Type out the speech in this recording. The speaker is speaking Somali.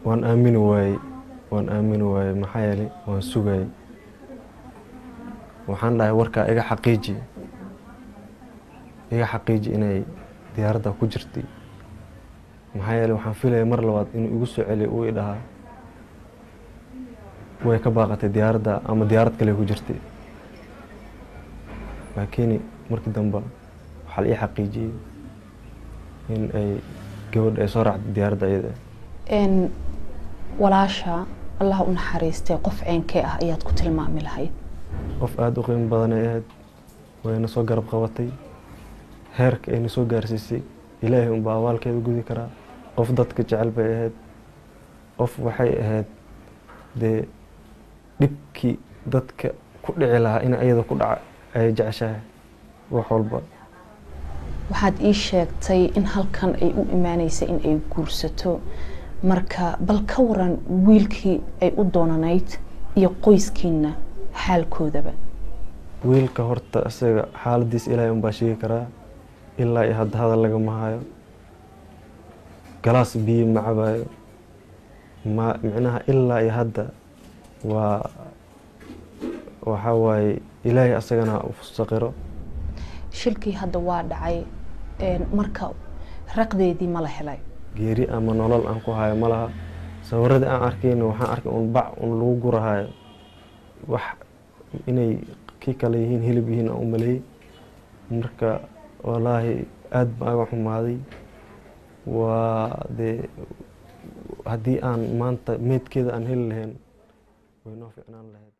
Waan aamini waayey, waan aamini waayey. Maxaa yeelay waan sugayay, waxaan dhahay warkaa iga xaqiiji, iga xaqiiji inay diyaaradda ku jirtay. Maxaa yeelay waxaan filayay mar labaad inuu igu soo celiyo, uu i dhahaa way ka baaqatay diyaaradda ama diyaarad kale ku jirtay. Laakiin markii dambe waxaa la ii xaqiijiyey in ay gabadha ay soo raacday diyaaradda iyada. Walaasha Allah u naxariistay, qof ceenkee ah ayaad ku tilmaami lahayd? Qof aada u qiimo badan ay ahayd, wayna soo garab qabatay, heerka ayna soo gaarsiisay Ilaahay unbaa abaalkeeda gudi karaa. Qof dadka jecel bay ahayd, qof waxay ahayd dee dhibkii dadka ku dhici lahaa in ayada ku dhaca ay jeceshahay wax walba. Waxaad ii sheegtay in halkan ay u imaaneysa in ay guursato, marka bal ka waran wiilkii ay u doonanayd iyo qoyskiina xaalkoodaba? Wiilka horta isaga xaaladiisa Ilaahay unbaa sheegi karaa. Ilaa iyo hadda hadal lagama hayo, galaas biyo ma cabayo, ma micnaha ilaa iyo hadda waa waxaa waaye Ilaahay asagana u saqiro. Shilkii hadda waa dhacay, marka raqdeedii ma la helay? Geeri ama nolol aan ku hayo ma laha. Sawiradii aan arkayna waxaan arkay un bac un lagu gurahayo, wax inay kii kale yihiin, hilib yihiin aan u maleeyey. Marka walaahi aada baan aga xumaaday. Waa dee haddii aan maanta meydkeeda aan heli lahayn way noo fiicnaan lahayd.